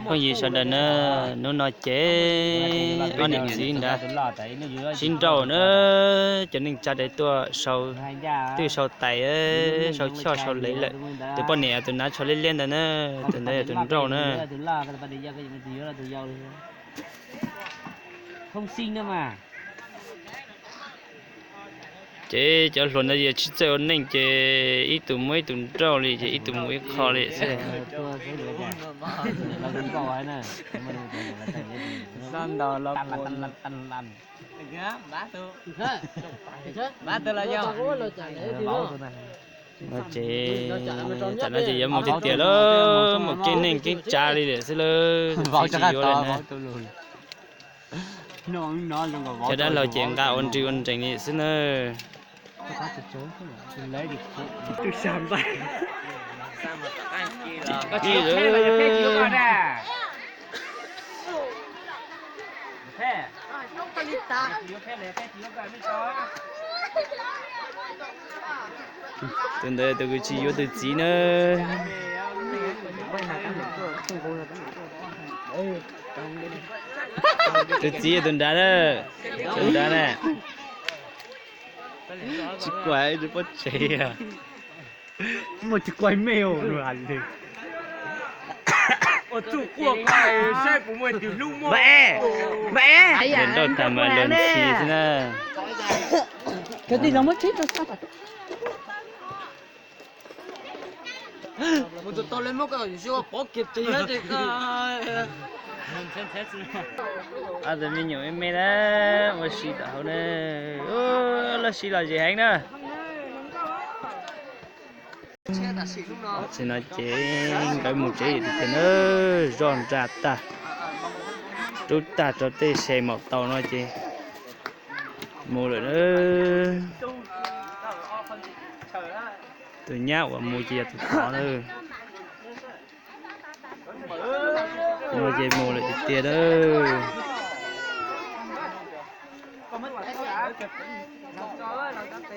Phooj ywg sawv daws na, hnub no ces ob niam txiv nrad sib nrauj na, cov neej tsa deev tuaj sau, twb sau tais, sau choj sau lev lawm. Tus poj niam tus hnav tsho liab liab ntawd na, tus ntawd yog tus nrauj na. Ces cov hluas ntawd yeej tsis txawj ua neej ces ib tug muab ib tug nrauj li ces ib tug mus ib qho li xwb. Ces tam no ces yuav mus tiag tiag lawm, mus keeb neej keeb tsav li lawm xwb lawm, tsis yuav lawm na. Cov dab laug ces nqa ua nrig ua nreeg li xwb na. Tus ntawd tus kws tsis yuav tus txiv na. Tus txiv tus nrad na, tus nrad na. Tsis kuaj tus pov tseg. Muaj tsis kuaj me os. Nrauj tag mas luag ntxhi xwb na. Ob tug me nyuam me me na, ua si tom hauv na. Lub sij los zem heev na. Tam sim no ces nkawd mus tsev tiag tiag na, zoj nra tag, rub tag rau tej se maum taus no ces mus lawm na. Tus nyab uas mus ces yog tus tod na. Tus no ces mus lawm tiag tiag na.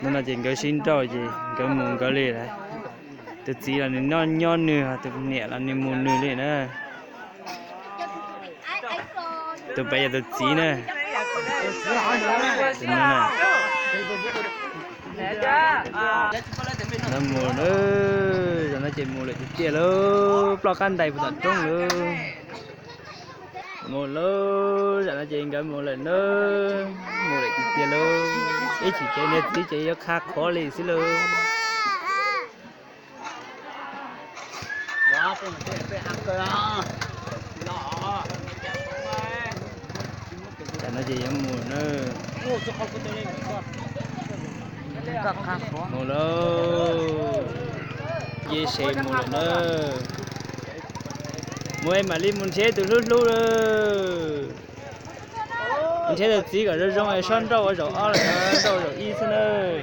Hnub no ces nkawd sib nrauj ces nkawd mus nkawd li lawm. Tus txiv los nws nyob nws, tus niam los nws mus nws li na. Tus pem yog tus txiv na. No mus na, zaum no ces mus lawm tiag tiag lauj, ploj qab ntais puag tom roob lauj. Mus lauj, zaum no ces nkawd mus lawm na, mus lawm tiag tiag lauj. Ib chim ces niag txiv ces yuav qha qhuav li xwb lauj. Tam no ces yuav mus na. Mus lauj, ye se mus lawm na. Mus es mam li mus nrhiav tus hlub hlub lawm. Nrhiav tus txiv kom zoo zoo es sob nrauj ua zaum ob los nrauj zaum ib xwb nawb.